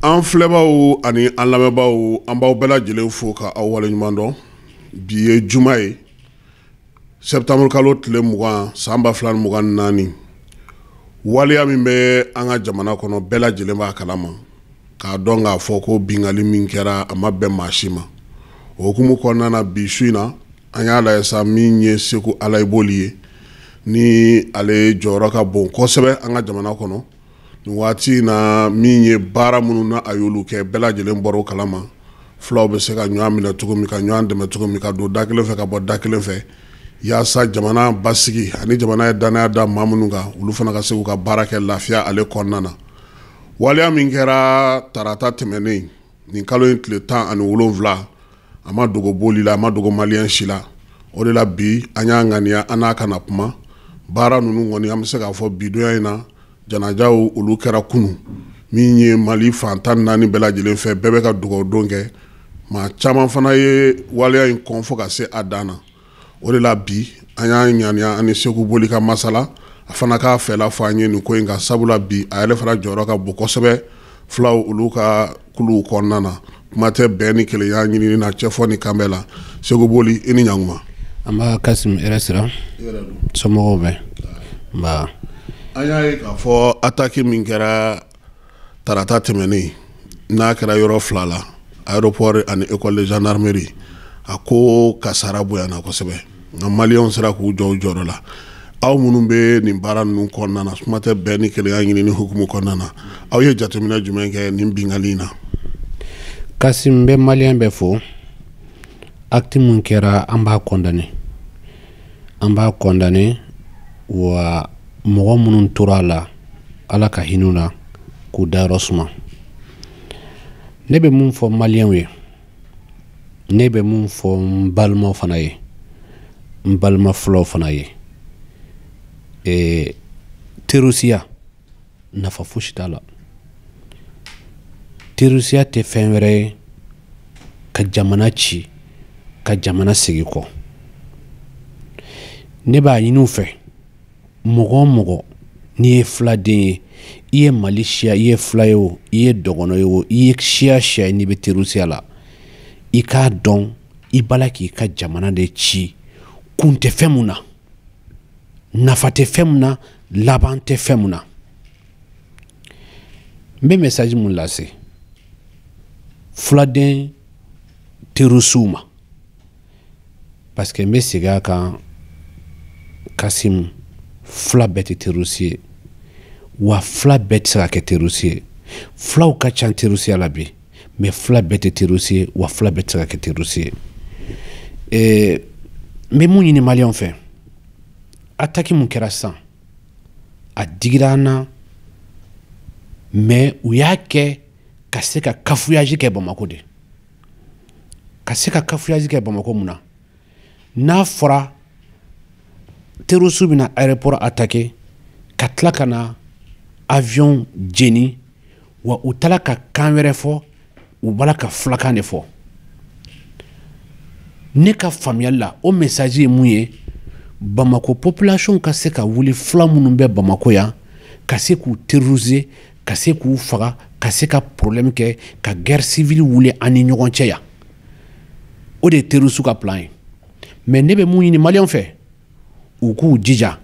An filɛbaw ani an lamɛnbaaw, an b'aw bɛɛ lajɛlen fo ka aw waleɲuman dɔn. Bi ye juma ye, septembre kalo tile 20, san 2024. Waleya min bɛ an ka jamana kɔnɔ, bɛɛ lajɛlen b'a kalama k'a dɔn k'a fɔ ko bingali min kɛra, a ma bɛn maa si ma. O hukumu kɔnɔna na, bi su in na, an y'a lajɛ sa, min ye Segu Alayiboli ye, ni ale jɔyɔrɔ ka bon kosɛbɛ an ka jamana kɔnɔ nin waati in na, min ye baara minnu na a y'olu kɛ, bɛɛ lajɛlen bɔra o kalama. Fulaw bɛ se ka ɲɔgɔn minɛ cogo min, ka ɲɔgɔn dɛmɛ cogo min, ka don da kelen fɛ, ka bɔ da kelen fɛ, yaasa jamana basigi ani jamana ye danaya da maa minnu kan, olu fana ka se k'u ka baara kɛ lafiya ale kɔnɔna na. Waleya min kɛra tarata tɛmɛnen, nin kalo in tile 17, a ma dogo boli la, a ma dogo maliyɛn si la. O de la bi an y'a ŋaniya an n'a kana kuma baara ninnu kɔni. An bɛ se k'a fɔ bi donya in na, janajaw olu kɛra kunu, min ye Mali fan 14 bɛɛ lajɛlen fɛ, bɛɛ bɛ ka dugawu don kɛ. Maa caman fana ye waleya in kɔn fo ka se a dan na. O de la bi an y'a ŋaniya ani Segu Boli ka masala, a fana k'a fɛla fɔ an ye nin ko in kan, sabula bi a yɛrɛ fana jɔyɔrɔ ka bon kosɛbɛ fulaw olu ka kuluw kɔnɔna na. Kuma tɛ bɛn ni kelenya ɲinini na, cɛfɔ ni kanbɛn la. Segu Boli, i ni ɲankuma. An b'a Kasim, hɛrɛ sira, somɔgɔw bɛ nba? An y'a ye k'a fɔ attaque min kɛra tarata tɛmɛnen, n'a kɛra yɔrɔ fila la, aéroport ani école de gendarmerie, a ko kasara bonyana kosɛbɛ, nka maliyɛnw sera k'u jɔ u jɔyɔrɔ la. Aw minnu bɛ nin baara ninnu kɔnɔna na, kuma tɛ bɛn ni kelenya ɲinini hukumu kɔnɔna na, aw ye jateminɛ jumɛn kɛ nin binkanni in na? Kasim, bɛ maliyɛn bɛɛ fo. Acte mun kɛra, an b'a condamné, an b'a condamné. Wa mɔgɔ minnu tora a la, Ala ka hinɛ u la k'u dayɔrɔ suma. Ne bɛ mun fɔ maliyɛnw ye, ne bɛ mun fɔ n balimaw fana ye, n balima fulaw fana ye, terrorisiya nafa fosi t'a la. Terrorisiya tɛ fɛn wɛrɛ ye ka jamana ci, ka jamana segin kɔ. Ne b'a ɲini u fɛ, mɔgɔ o mɔgɔ n'i ye filaden ye, i ye Mali siya, i ye fila ye o, i ye dɔgɔnɔ ye o, i ye siya siya ye, n'i bɛ terrorisiya la, i k'a dɔn i b'a la k'i ka jamana de ci. Kun tɛ fɛn mun na, nafa tɛ fɛn mun na, laban tɛ fɛn mun na. N bɛ message mun lase filaden terrorisiw ma, parce que n bɛ segin a kan, Kasim, fila bɛɛ tɛ terroriste ye, wa fila bɛɛ tɛ se ka kɛ terroriste ye. Filaw ka ca terrorisiya la bi, mais fila bɛɛ tɛ terroriste ye, wa fila bɛɛ tɛ se ka kɛ terroriste ye. N bɛ mun ɲini maliyɛnw fɛ? Attaque mun kɛra sisan, a digira an na, mais u y'a kɛ ka se ka cafouillage kɛ Bamako de, ka se ka cafouillage kɛ Bamako. Mun na? N'a fɔra terroriste bɛna aéroport attaquer, ka tila ka na avion jeni, wa u taara ka kan wɛrɛ fɔ, u b'a la ka fulakan de fɔ. Ne ka faamuyali la, o message ye mun ye? Bamako population ka se ka wuli, fula minnu bɛ Bamako yan, ka se k'u terroriser, ka se k'u faga, ka se ka problème kɛ, ka guerre civile wuli an ni ɲɔgɔn cɛ yan. O de ye terroriste ka plan ye. Mais ne bɛ mun ɲini maliyɛnw fɛ? U k'u jija,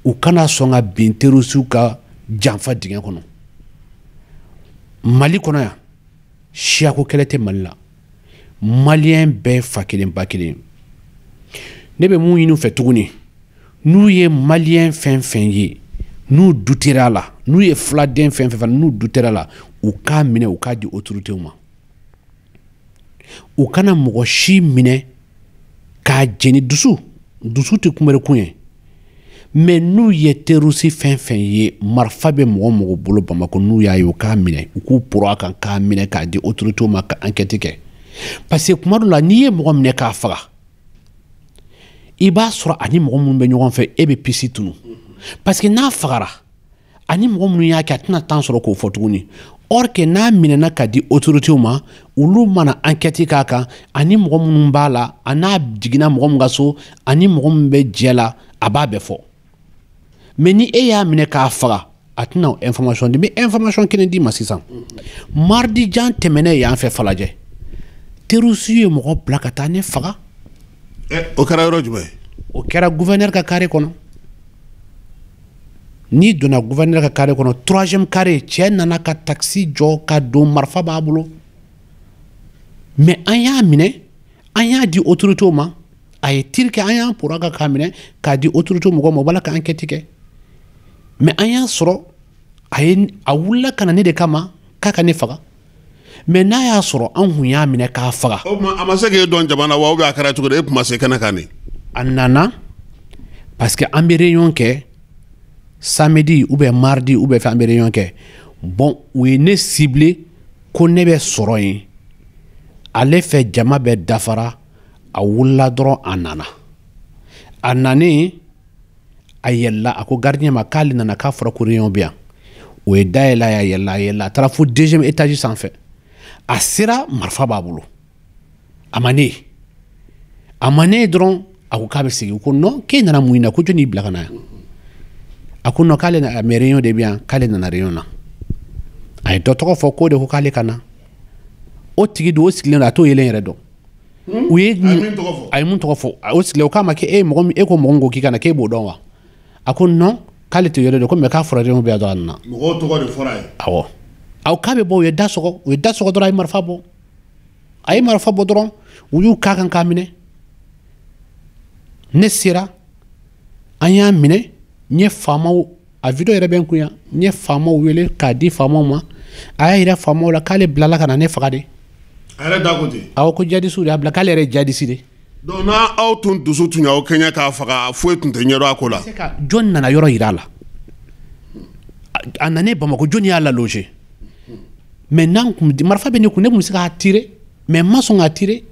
u kana sɔn ka bin terroriste ka janfa dingɛ kɔnɔ. Mali kɔnɔ yan, siyako kɛlɛ tɛ Mali la, maliyɛn bɛɛ fa kelen ba kelen. Ne bɛ mun ɲini u fɛ tuguni? N'u ye maliyɛn fɛn fɛn ye, n'u dutera la, n'u ye filaden fɛn fɛn n'u dutera la, u k'a minɛ, u k'a di autorités ma. U kana mɔgɔ si minɛ k'a jeni. Dusu tɛ kunbɛrikun ye, mais n'u ye terroriste fɛn fɛn ye, marifa bɛ mɔgɔ mɔgɔ bolo Bamako, n'u y'a ye, u k'a minɛ, u k'u poro a kan k'a minɛ k'a di autorités ma ka enquête kɛ. Parce que kuma dɔ la, n'i ye mɔgɔ minɛ k'a faga, i b'a sɔrɔ ani mɔgɔ minnu bɛ ɲɔgɔn fɛ, e bɛ piste tunu, parce que n'a fagara, ani mɔgɔ minnu y'a kɛ, a tɛna temps sɔrɔ k'o fɔ tuguni. Or que n'a minɛna ka di autorités ma, olu mana enquête k'a kan, ani mɔgɔ minnu b'a la, a n'a jiginna mɔgɔ min ka so, ani mɔgɔ min bɛ jɛ la, a b'a bɛɛ fɔ. Mais ni e y'a minɛ k'a faga A tɛna information di. N bɛ information kelen d'i ma sisan. Mardi jan tɛmɛnen yan fɛ Falajɛ, terroriste ye mɔgɔ bila ka taa ne faga. O kɛra yɔrɔ jumɛn? O kɛra gouverneur ka carré kɔnɔ. N'i donna gouverneur ka carré kɔnɔ, troisième carré, cɛ nana ka taxi jɔ ka don, marifa b'a bolo. Mais an y'a minɛ, an y'a di autorités ma. A ye tir kɛ, an y'an pora kan k'a minɛ k'a di autorités mɔgɔw ma, u b'a la ka enquête kɛ. Mais an y'a sɔrɔ a ye a wulila ka na ne de kama k'a ka ne faga. Mais n'a y'a sɔrɔ an kun y'a minɛ k'a faga. O tuma a ma se k'e dɔn jama na wa, ou bien a kɛra cogo di, e tun ma se kɛnɛ kan de? A nana parce que an bɛ réunion kɛ samedi ou bien mardi ou bien fɛn, an bɛ réunion kɛ. Bon, u ye ne ciblé ko ne bɛ sɔrɔ yen. Ale fɛ jama bɛɛ dafara, a wulila dɔrɔn a nana. A nanen, a yɛlɛla, a ko gardien ma k'ale nana, k'a fɔra ko réunion bɛ yan. O ye da yɛlɛ, a yɛlɛla, a yɛlɛla, a taara fo deuxième étage sanfɛ. A sera, marifa b'a bolo. A ma ne ye, a ma ne ye dɔrɔn, a ko k'a bɛ segin. Ko non, k'e nana mun na, ko jɔn y'i bila ka na yan? A ko non, k'ale na, mais réunion de bɛ yan, k'ale nana réunion na. A ye dɔ tɔgɔ fɔ k'o de ko k'ale ka na. O tigi don, o sigilen don, a t'o yelen yɛrɛ dɔn. U ye A ye min tɔgɔ fɔ? A ye mun tɔgɔ fɔ? O sigilen, o k'a ma k'e ye mɔgɔ min, e ko mɔgɔ min ko k'i ka na, k'e b'o dɔn wa? A ko non, k'ale t'o yɛrɛ dɔn, ko mais k'a fɔra réunion bɛ yan dɔrɔn, a nana. Mɔgɔw tɔgɔ de fɔra a ye. Awɔ, aw k'a bɛ bɔ, u ye da sɔgɔ, u ye da sɔgɔ dɔrɔn, a ye marifa bɔ. A ye marifa bɔ dɔrɔn, u y'u k'a kan k'a minɛ. Ne sera, an y'a minɛ. N ye faamaw, a vidéo yɛrɛ bɛ n kun yan, n ye faamaw wele k'a di faamaw ma. A y'a yira faamaw la k'ale bilala ka na ne faga de. A yɛrɛ da ko ten? Awɔ, ko jihadisiw de y'a bila, k'ale yɛrɛ ye jihadisi de. Donc n'a aw tun dusu tun y'aw kɛɲɛ k'a faga, foyi tun tɛ ɲɛdɔn a ko la. Se ka jɔn nana yɔrɔ yira a la? A nanen Bamakɔ, jɔn y'a la loger? Mais n'an kun marifa bɛ ne kun, ne kun bɛ se k'a tirer, mais n ma sɔn k'a tirer.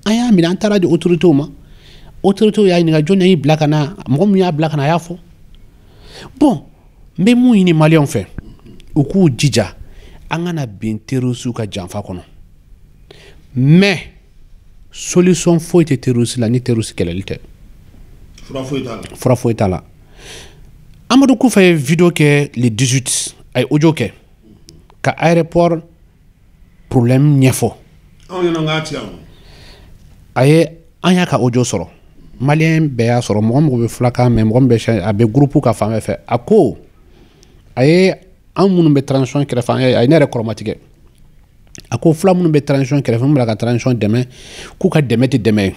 An y'a minɛ, an taara di autorités ma. Autorités y'a ɲininka jɔn y'i bila ka na, mɔgɔ min y'a bila ka na, a y'a fɔ. Bon, n bɛ mun ɲini maliyɛnw fɛ, u k'u jija an kana bin terroriste ka janfa kɔnɔ. Mais solution foyi tɛ terroriste la ni terroriste kɛlɛli tɛ. Fura foyi t'a la. Fura foyi t'a la. Amadou Koufa ye vidéo kɛ le 18, a ye audio kɛ ka aéroport problème ɲɛfɔ. Anw ɲɛna k'a ti yan. A ye, an y'a ka audio sɔrɔ, maliyɛn bɛɛ y'a sɔrɔ, mɔgɔ mɔgɔ bɛ fulakan mɛn, mɔgɔ min bɛ a bɛ groupe ka fan bɛɛ fɛ. A ko a ye an minnu bɛ transition kɛrɛfɛ, a ye ne yɛrɛ kɔrɔmatigɛ. A ko fula minnu bɛ transition kɛrɛfɛ, min bɛ ka transition dɛmɛ, k'u ka dɛmɛ tɛ dɛmɛ ye,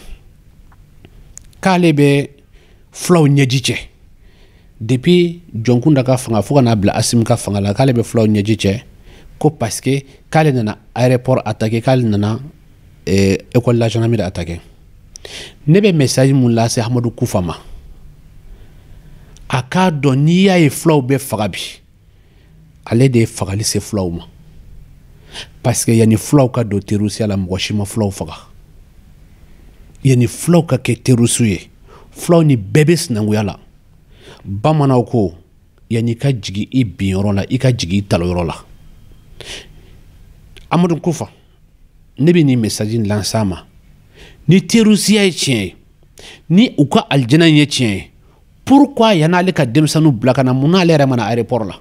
k'ale bɛ fulaw ɲɛji cɛ depuis Jɔnkunda ka fanga fo ka n'a bila Asimi ka fanga la, k'ale bɛ fulaw ɲɛji cɛ, ko parce que k'ale nana aéroport attaquer, k'ale nana école de la gendarmerie attaquer. Ne bɛ message mun lase Amadou Koufa ma, a k'a dɔn n'i y'a ye fulaw bɛ faga bi, ale de ye fagali se fulaw ma. Parce que yanni fulaw ka don terrorisiya la, mɔgɔ si ma fulaw faga. Yanni fulaw ka kɛ terroriste ye, fulaw ni bɛɛ bɛ sinankunya la. Bamananw ko yanni i ka jigin i binyɔrɔ la, i ka jigin i talonyɔrɔ la. Amadou Koufa, ne bɛ nin message in lancer a ma. Ni terrorisiya ye tiɲɛ ye, ni u ka alijinɛ ye tiɲɛ ye, pourquoi yan'ale ka denmisɛnninw bila ka na, mun n'ale yɛrɛ ma na aéroport la?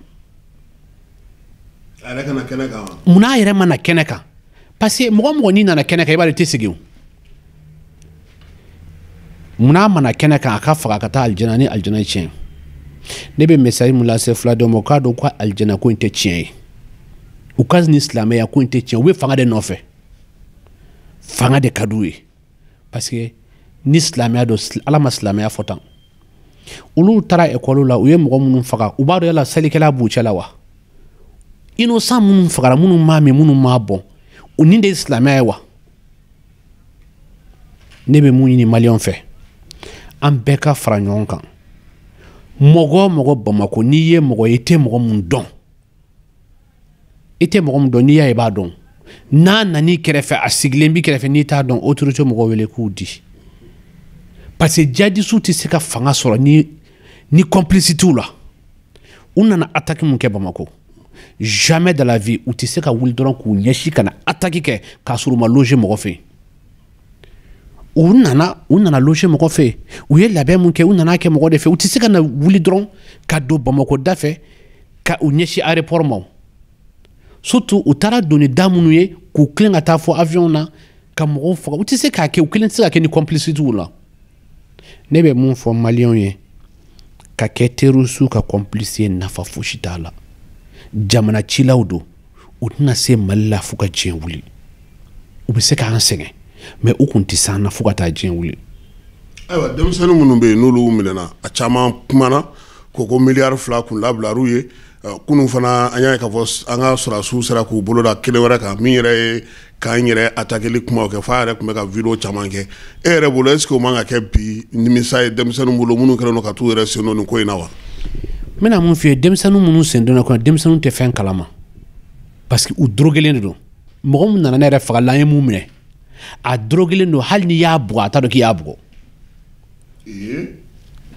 A yɛrɛ ka na kɛnɛ kan wa? Mun n'a yɛrɛ ma na kɛnɛ kan? Parce que mɔgɔ mɔgɔ n'i nana kɛnɛ kan, i b'a dɔn i tɛ segin o. Mun n'a ma na kɛnɛ kan, a ka faga ka taa alijinɛ ni alijinɛ ye tiɲɛ. Ne bɛ message mun lase filadenw ma, u k'a dɔn ko alijinɛ ko in tɛ tiɲɛ ye. U ka ni silamɛya ko in tɛ tiɲɛ, u bɛ fanga de nɔfɛ. Fanga de ka d'u ye. Parce que ni silamɛya don, Ala ma silamɛya fɔ tan. Olu taara école la, u ye mɔgɔ minnu faga, u b'a dɔn yala salikɛla b'u cɛ la wa? Innocent minnu fagara, minnu m'a min, minnu m'a bɔn, o nin de ye silamɛya ye wa? Ne bɛ mun ɲini maliyɛnw fɛ, an bɛɛ ka fara ɲɔgɔn kan. Mɔgɔ o mɔgɔ Bamakɔ, n'i ye mɔgɔ ye, i tɛ mɔgɔ mun dɔn, i tɛ mɔgɔ mun dɔn, n'i y'a ye i b'a dɔn. N'a nan'i kɛrɛfɛ, a sigilen b'i kɛrɛfɛ, n'i t'a dɔn, autorité mɔgɔw wele k'u di. Parce que djihadistes tɛ se ka fanga sɔrɔ ni complicité la. U nana attaque mun kɛ Bamakɔ, jamais de la vie u tɛ se ka wuli dɔrɔn k'u ɲɛsin ka na attaque kɛ k'a sɔrɔ u ma loger mɔgɔ fɛ yen. U nana loger mɔgɔ fɛ yen, u ye labɛn mun kɛ, u nana kɛ mɔgɔ de fɛ. U tɛ se ka na wuli dɔrɔn ka don Bamakɔ da fɛ. Ka u ɲɛsin aéroport ma, surtout u taara don ni da minnu ye k'u tilen ka taa fɔ avion na ka mɔgɔw faga, u tɛ se k'a kɛ, u kelen tɛ se ka kɛ ni complicité la. Ne bɛ mun fɔ maliyɛnw ye? Ka kɛ terroriste ka complice ye, nafa fosi t'a la. Jamana cilaw don, u tɛna se Mali la fo ka diɲɛ wuli. U bɛ se k'an sɛgɛn, mais u kun tɛ s'an na fo ka taa diɲɛ wuli. Ayiwa, denmisɛnnin minnu bɛ yen n'olu minɛna, a caman kumana ko 2 miliyari kun labilar'u ye. Kunun fana, an y'a ye k'a fɔ an ka sɔrɔdasiw sera k'u bolo da kelen wɛrɛ kan min yɛrɛ ye k'an yɛrɛ attaquer kumaw kɛ, f'a yɛrɛ tun bɛ ka vidéo caman kɛ. E yɛrɛ bolo, est ce que o man ka kɛ bi nimisa ye denmisɛnninw bolo minnu kɛlen don ka t'u yɛrɛ sen don nin ko in na wa? N bɛna mun f'i ye? Denmisɛnnin minnu sen donna kɔnɔ, denmisɛnninw tɛ fɛn kalama parce que u dorogelen de don. Mɔgɔ min nana ne yɛrɛ fagali la, an ye mun minɛ, a dorogelen don. Hali n'i y'a bugɔ, a t'a dɔn k'i y'a bugɔ.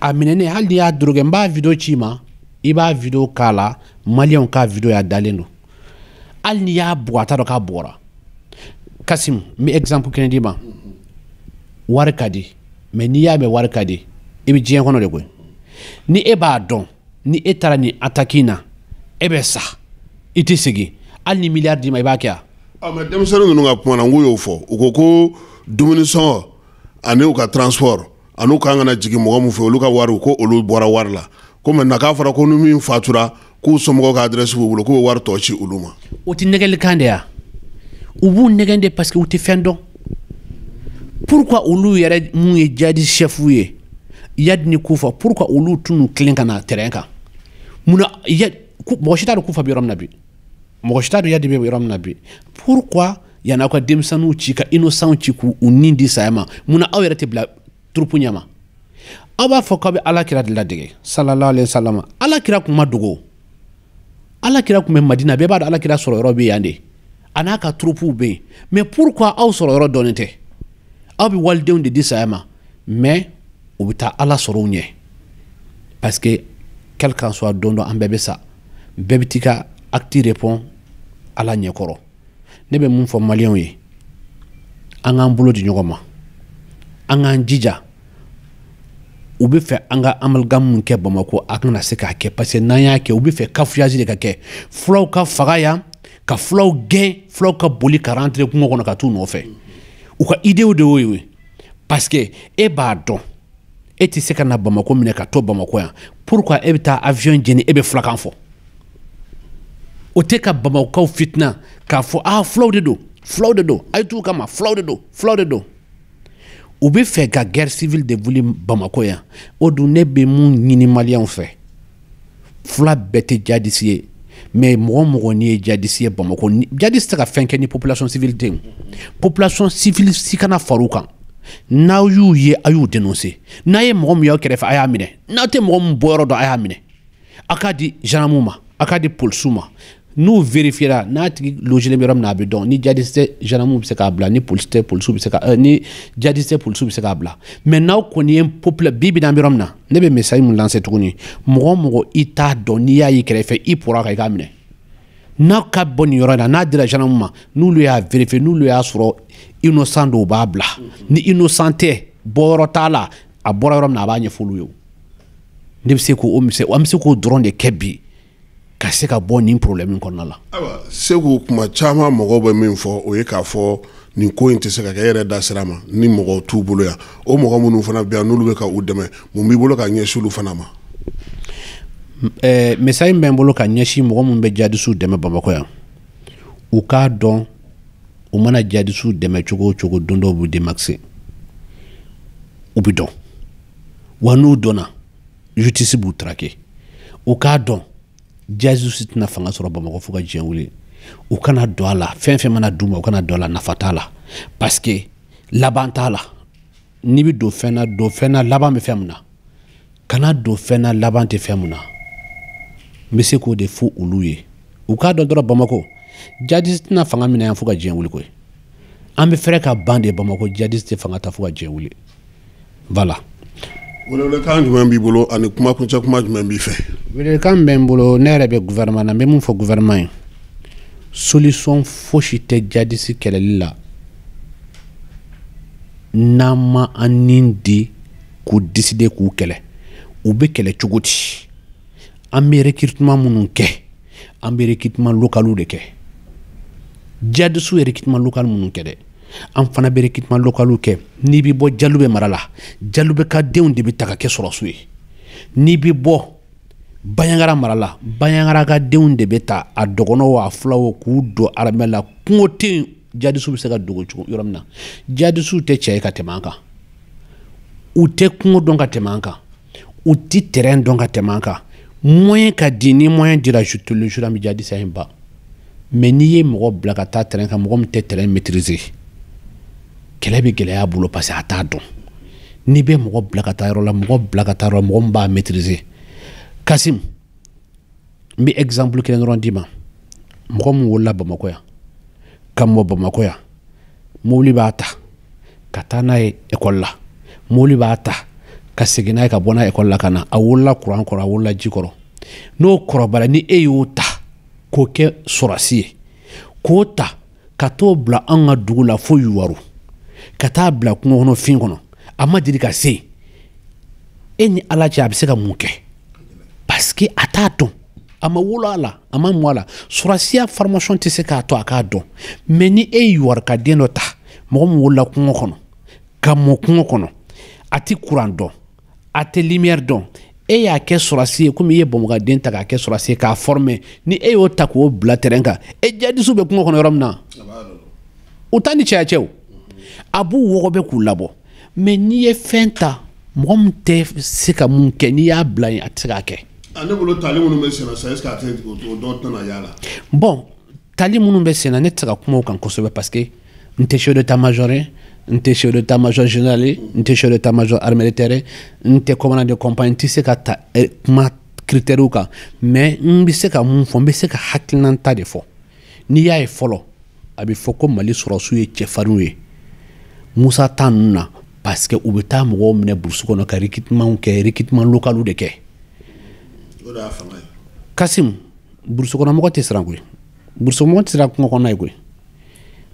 A minɛnen, hali n'i y'a drogué, n b'a vidéo ci i ma, i b'a vidéo k'a la, maliyɛnw k'a vidéo y'a dalen don. Hali n'i y'a bugɔ, a t'a dɔn k'a bugɔra. Kasim, n bɛ exemple kelen d'i ma. Wari ka di, mais n'i y'a mɛn wari ka di, i bɛ diɲɛ kɔnɔ de koyi. Ni e b'a dɔn ni e taara nin attaque in na, e bɛ sa, i tɛ segin, hali ni miliyari d'i ma, i b'a kɛ wa? Ah, mais denmisɛnnin ninnu ka kuma na, n k'u y'o fɔ, u ko ko dumuni sɔngɔ ani u ka transport ani u kan ka na jigin mɔgɔ min fɛ, olu ka wari, ko olu bɔra wari la. Ko maintenant k'a fɔra ko ni min fatura, k'u somɔgɔw ka adresse b'u bolo, k'u bɛ wari tɔ ci olu ma. O tɛ nɛgɛlikan de ya? U b'u nɛgɛn de parce que u tɛ fɛn dɔn. Pourquoi olu yɛrɛ mun ye djihadiste chef ye, Iyad ni Kufa, pourquoi olu t'u tilen ka na terrain kan? Munna Iyad, mɔgɔ si t'a dɔn Kufa bɛ yɔrɔ min na bi, mɔgɔ si t'a dɔn Iyad bɛ yɔrɔ min na bi. Pourquoi yan'aw ka denmisɛnninw ci, ka innocent ci, k'u ni di saya ma, munna aw yɛrɛ tɛ bila troupe ɲɛma? Aw b'a fɔ k'aw bɛ Ala kira de ladege, sallallahu alaihi wasallam. Ala kira kun ma dogo, Ala kira kun bɛ Madina, bɛɛ b'a dɔn Ala kira sɔrɔ yɔrɔ bɛ yan de, a n'a ka troupew bɛ yen. Mais pourquoi aw sɔrɔ yɔrɔ dɔnnen tɛ? Aw bɛ walidenw de di saya ma, mais u bɛ taa Ala sɔrɔ u ɲɛ, parce que quel qu'en soit, don dɔ an bɛɛ bɛ sa, bɛɛ bɛ t'i ka acte répond Ala ɲɛkɔrɔ. Ne bɛ mun fɔ maliyɛnw ye? An k'an bolo di ɲɔgɔn ma, an k'an jija. U bɛ fɛ an ka amalgame mun kɛ Bamakɔ, a kana se k'a kɛ, parce que n'an y'a kɛ, u bɛ fɛ cafouillage de ka kɛ, fulaw ka faga yan, ka fulaw gɛn, fulaw ka boli ka rentrer kungo kɔnɔ ka t'u nɔfɛ. U ka idéew de y'o ye, parce que e b'a dɔn e tɛ se ka na Bamakɔ minɛ ka to Bamakɔ yan. Pourquoi e bɛ taa avion jeni, e bɛ fulakan fɔ? O tɛ ka Bamakɔkaw fitina k'a fɔ aa fulaw de don, fulaw de don, a ye t'u kama, fulaw de don, fulaw de don. U bɛ fɛ ka guerre civile de wuli Bamakɔ yan. O dun, ne bɛ mun ɲini maliyɛnw fɛ? Fula bɛɛ tɛ djihadiste ye, mais mɔgɔ mɔgɔ n'i ye djihadiste ye Bamakɔ, djihadiste tɛ ka fɛn kɛ ni population civile tɛ yen. Population civile si kana far'u kan. N'aw y'u ye, a y'u dénoncer. N'a ye mɔgɔ min y'aw kɛrɛfɛ, a y'a minɛ. N'aw tɛ mɔgɔ min bɔyɔrɔ dɔn, a y'a minɛ, a k'a di gendarme ma, a k'a di polisiw ma. N'u vérifiera, n'a tigi logelen bɛ yɔrɔ min na, a bɛ dɔn. Ni djihadiste tɛ, gendarme bɛ se k'a bila. Ni polisi tɛ, polisiw bɛ se ka ni djihadiste tɛ, polisiw bɛ se k'a bila. Mais n'aw kɔni ye popula bi bi n'an bɛ yɔrɔ min na, ne bɛ message mun lancer tuguni? Mɔgɔ o mɔgɔ i t'a dɔn, n'i y'a y'i kɛrɛfɛ, i pɔrɔ a kan, i k'a minɛ. N'a ka bɔ nin yɔrɔ in na, n'a dira gendarme ma, n'olu y'a vérifier, n'olu y'a sɔrɔ innocent don, u b'a bila. Ni innocent tɛ, bɔyɔrɔ t'a la, a bɔra yɔrɔ min na, a b'a ɲɛfɔ olu ye. Ne bɛ se k'o an bɛ se k'o dɔrɔn de kɛ bi ka se ka bɔ nin problème kɔnɔna la. Ayiwa Segu, kuma caman mɔgɔw bɛ min fɔ, o ye k'a fɔ nin ko in tɛ se ka kɛ. E yɛrɛ da sira ma ni mɔgɔw t'u bolo yan, o mɔgɔ minnu fana bɛ yan n'olu bɛ ka u dɛmɛ, mun b'i bolo ka ɲɛsin olu fana ma? Message min bɛ n bolo ka ɲɛsin mɔgɔ minnu bɛ djihadistes dɛmɛ Bamakɔ yan, u k'a dɔn u mana djihadistes dɛmɛ cogo o cogo, don dɔw b'u démasquer, u bɛ dɔn wa. N'u dɔnna, justice b'u traquer. U k'a dɔn djihadistes tɛna fanga sɔrɔ Bamakɔ fo ka diɲɛ wuli. U kana don a la, fɛn fɛn mana d'u ma, u kana don a la, nafa t'a la, parce que laban t'a la. N'i bɛ don fɛn na, don fɛn na laban bɛ fɛn min na. Kana don fɛn na laban tɛ fɛn min na. N bɛ se k'o de fɔ olu ye. U k'a dɔn dɔrɔn, Bamakɔ djihadiste tɛna fanga minɛ yan fo ka diɲɛ wuli koyi. An bɛ fɛrɛ ka ban de. Bamakɔ djihadiste tɛ fanga ta fo ka diɲɛ wuli, voilà. Welewelekan jumɛn b'i bolo ani kumakuncɛ kuma jumɛn b'i fɛ? Welewelekan bɛ n bolo, ne yɛrɛ bɛ gouvernement na, n bɛ mun fɔ gouvernement ye? Solution fosi tɛ djihadiste kɛlɛli la n'an ma an nin di k'u décider k'u kɛlɛ. U bɛ kɛlɛ cogo di? An bɛ recrutement minnu kɛ, an bɛ recrutement local de kɛ. Djihadistes ye recrutement local minnu kɛ dɛ, an fana bɛ recrutement local kɛ. N'i bɛ bɔ Jalube mara la, Jalube ka denw de bɛ ta ka kɛ sɔrɔsiw ye. N'i bɛ bɔ Bandiagara mara la, Bandiagara ka denw de bɛ ta, a dɔgɔnɔw, a fulaw, k'u don armée la. Kungo tɛ yen djihadistes bɛ se ka dogo cogo yɔrɔ min na. Djihadistes tɛ cɛ ye ka tɛmɛ an kan, u tɛ kungo dɔn ka tɛmɛ an kan, u tɛ terrain dɔn ka tɛmɛ an kan. Moyen ka di, ni moyen dira, je te le jure, an bɛ djihadiste in ban. Mais n'i ye mɔgɔ bila ka taa terrain kan, mɔgɔ min tɛ terrain maîtriser, kɛlɛ bɛ gɛlɛya a bolo parce que a t'a dɔn. N'i bɛ mɔgɔ bila ka taa yɔrɔ la, mɔgɔ bila ka taa yɔrɔ, mɔgɔ min b'a maîtriser. Kasim, n bɛ exemple kelen dɔrɔn d'i ma. Mɔgɔ min wolola Bamakɔ yan, ka mɔ Bamakɔ yan, mobili b'a ta ka taa n'a ye ekɔli la, mobili b'a ta ka segin n'a ye ka bɔ n'a ye ekɔli la ka na. A wolola kuran kɔrɔ, a wolola ji kɔrɔ. N'o kɔrɔbayara, ni e y'o ta k'o kɛ sɔrɔsi ye, k'o ta ka t'o bila an ka dugu la fo Yuwaru, ka taa bila kungo kɔnɔ fin kɔnɔ, a ma deli ka se yen, e ni Ala cɛ, a bɛ se ka mun kɛ? Parce que a t'a dɔn, a ma wolo a la, a ma mɔ a la. Sɔrɔsiya formation tɛ se k'a to a k'a dɔn. Mais ni e ye Yuwaru ka den dɔ ta, mɔgɔ min wolola kungo kɔnɔ ka mɔ kungo kɔnɔ, a tɛ courant dɔn, a tɛ lumière dɔn, e y'a kɛ sɔrɔsi ye, komi i ye Bamakɔden ta k'a kɛ sɔrɔsi ye k'a former, ni e y'o ta k'o bila terrain kan, e djihadistes bɛ kungo kɔnɔ yɔrɔ min na, u t'a ni cɛya cɛ o, a b'u wɔgɔbɛ k'u labɔ. Mais n'i ye fɛn ta, mɔgɔ min tɛ se ka mun kɛ, n'i y'a bila yen, a tɛ se k'a kɛ. Ne bolo, tali minnu bɛ senna sisan, est ce que a tɛ o dɔ tɛna y'a la? Bon, tali minnu bɛ senna, ne tɛ se ka kuma o kan kosɛbɛ parce que n tɛ chef d'état major ye, n tɛ chef d'état major général ye, n tɛ chef d'état major armée de terre, n tɛ commandant de compagnie, n tɛ se ka ta kuma critères kan. Mais n bɛ se ka mun fɔ? N bɛ se ka hakilinata de fɔ. N'i y'a ye fɔlɔ, a bɛ fɔ ko Mali sɔrɔsiw ye cɛfarinw ye Musa ta ninnu na, parce que u bɛ taa mɔgɔw minɛ brousse kɔnɔ ka recrutement kɛ, recrutement local de kɛ. O de y'a fanga ye. Kasim, brousse kɔnɔ mɔgɔ tɛ siran koyi, brousse mɔgɔ tɛ siran kungo kɔnɔna ye koyi,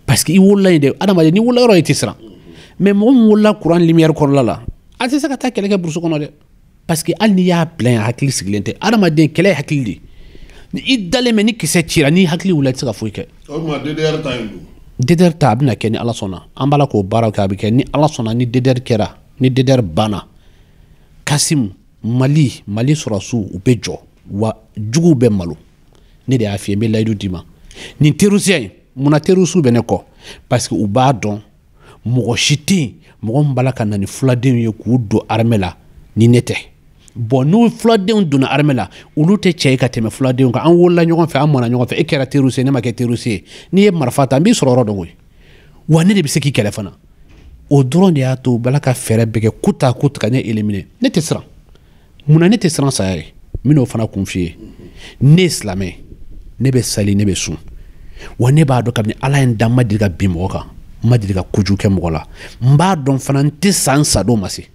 parce que i wolola yen de. Adamaden, n'i wolola yɔrɔ, i tɛ siran. Mais mɔgɔ min wolola courant, lumière kɔrɔla la, a tɛ se ka taa kɛlɛ kɛ brousse kɔnɔ dɛ, parce que hali n'i y'a bila yen, hakili sigilen tɛ. Adamaden, kɛlɛ ye hakili de. Ni i dalen bɛ, ni kisɛ cira, n'i hakili wulila, i tɛ se ka foyi kɛ. O tuma DDR ta in dun? DDR ta, a bɛna kɛ ni Ala sɔnna. An b'a la k'o baaraw kɛ, a bɛ kɛ ni Ala sɔnna. Ni DDR kɛra, ni DDR banna, Kasim, Mali sɔrɔsiw, u bɛ jɔ wa juguw bɛ malo. Ne de y'a f'i ye, n bɛ layidu d'i ma. Nin terroriste in, munna terroriste bɛ ne kɔ? Parce que u b'a dɔn, mɔgɔ si tɛ yen, mɔgɔ min b'a la ka na ni fuladenw ye k'u don armée la ni ne tɛ. Bon, n'u fuladenw donna armée la, olu tɛ cɛ ye ka tɛmɛ fuladenw kan. An wolola ɲɔgɔn fɛ, an mɔnna ɲɔgɔn fɛ. E kɛra terroriste ye, ne ma kɛ terroriste ye. N'i ye marifa ta, n b'i sɔrɔ yɔrɔ dɔn koyi, wa ne de bɛ se k'i kɛlɛ fana. O dɔrɔn de y'a to u b'a la ka fɛɛrɛ bɛɛ kɛ kuta kuta ka ne éliminer. Ne tɛ siran. Munna ne tɛ siran saya ye? N bɛn'o fana kun f'i ye. Ne ye silamɛ ye, ne bɛ sali, ne bɛ sun, wa ne b'a dɔn kabini Ala ye n dan, n ma deli ka bin mɔgɔ kan, n ma deli ka kojugu kɛ mɔgɔ la. N b'a dɔn fana, n tɛ sa n sadon ma se.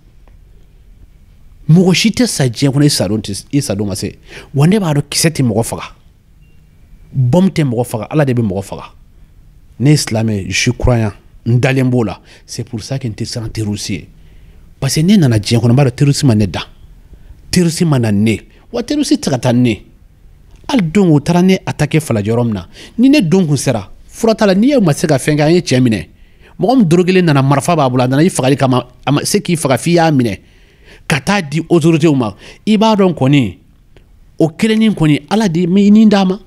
Mɔgɔ si tɛ sa diɲɛ kɔnɔ i sadon ma se. Wa ne b'a dɔn, kisɛ tɛ mɔgɔ faga, bɔm tɛ mɔgɔ faga, Ala de bɛ mɔgɔ faga. Ne ye silamɛ, je suis croyant, n dalen b'o la. C'est pour ça que n tɛ siran terroriste ye, parce que ne nana diɲɛ kɔnɔ, n b'a dɔn terroriste ma ne dan, terroriste ma na ne wa, terroriste tɛ se ka taa ne. Hali don o taara ne attaquer Falajɛ yɔrɔ min na, ni ne don kun sera, fura t'a la. N'i ye ma se ka fɛn kɛ, an ye cɛ minɛ, mɔgɔ min dorogelen nana, marifa b'a bolo, a nana i fagali kama, a ma se k'i faga f'i y'a minɛ ka taa di autorités ma. I b'a dɔn kɔni, o kelennin kɔni, Ala de i ni d'a ma.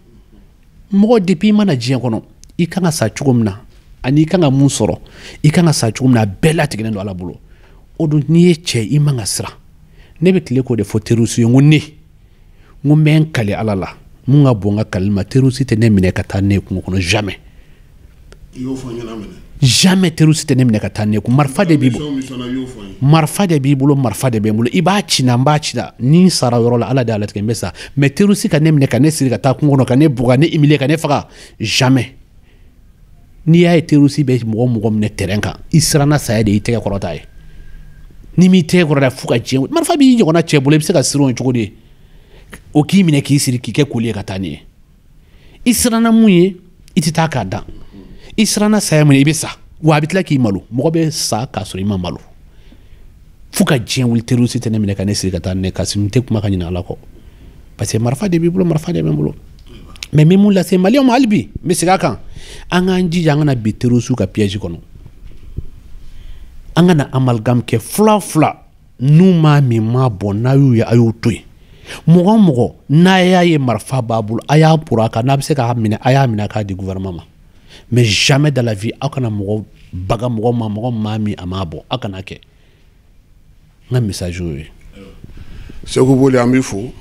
Mɔgɔ, depuis i mana diɲɛ kɔnɔ, i kan ka sa cogo min na, ani i kan ka mun sɔrɔ, i kan ka sa cogo min na, a bɛɛ latigɛlen don Ala bolo. O dun, n'i ye cɛ, i man ka siran. Ne bɛ tile k'o de fɔ terroriste ye. N ko ne, n ko n bɛ n kali Ala la, mun ka bon n ka kali ma, terroriste tɛ ne minɛ ka taa ne ye kungo kɔnɔ, jamais. I y'o fɔ n ɲɛna minɛ. Jamais terroriste tɛ ne minɛ ka taa ne kun. Marifa de b'i bolo. Mission mission na, i y'o fɔ n ye. Marifa de b'i bolo, marifa de bɛ n bolo. I b'a ci na, n b'a ci na. Ni n sara yɔrɔ la, Ala de y'a latigɛ, n bɛ sa. Mais terroriste ka ne minɛ ka ne siri ka taa kungo kɔnɔ, ka ne bugɔ, ka ne humilier, ka ne faga, jamais. N'i y'a ye terroriste bɛ mɔgɔ mɔgɔ minɛ terrain kan, i siranna saya de, i tɛgɛ kɔrɔta ye. N'i m'i tɛgɛ kɔrɔta, fo ka diɲɛ, marifa b'i ɲɔgɔnna cɛ bolo, i bɛ se ka siran o cogo di? O k'i minɛ k'i siri k'i kɛ koli ye ka taa n'i ye. I siranna mun ye, i tɛ taa k'a dan. I siranna saya mun ye, i bɛ sa wa a bɛ tila k'i malo. Mɔgɔ bɛ sa k'a sɔrɔ i ma malo. Fo ka diɲɛ wuli, terroriste tɛ ne minɛ ka ne siri ka taa ne kasi. N tɛ kuma ka ɲinɛ Ala kɔ. Parce que marifa de b'i bolo, marifa de bɛ n bolo. Mais n bɛ mun lase Maliyɛnw ma hali bi, n bɛ segin a kan, an k'an jija an kana bin terroriste ka piège kɔnɔ, an kana amalgame kɛ. Fila fila n'u m'a min m'a bɔn, n'a y'u ye, a y'u to yen. Mɔgɔ o mɔgɔ n'a y'a ye marifa b'a bolo, a y'a poro a kan, n'a bɛ se k'a minɛ, a y'a minɛ a k'a di gouvernement ma. Mais jamais de la vie, aw kana mɔgɔ baga mɔgɔ ma, mɔgɔ m'a min a m'a bɔ, aw kana kɛ. N ka message y'o ye. Seku Boli, an b'i fo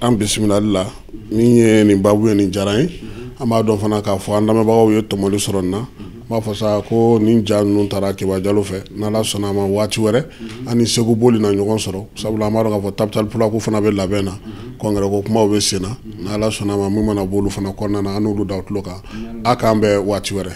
an bisimilali la. Min ye nin baabu ye, nin diyara n ye. An b'a dɔn fana k'a fɔ an lamɛnbagaw ye tɔmɔli sɔrɔ nin na. N b'a fɔ sa ko nin ja ninnu taara Keba Jalo fɛ. N'Ala sɔnna a ma, waati wɛrɛ an ni Seku Boli na ɲɔgɔn sɔrɔ, sabula an b'a dɔn k'a fɔ Tabital Pulaku fana bɛ labɛn na, congrès ko kumaw bɛ sen na. N'Ala sɔnna a ma, min mana bɔ olu fana kɔnɔna na, an n'olu da tulo kan. A k'an bɛn waati wɛrɛ.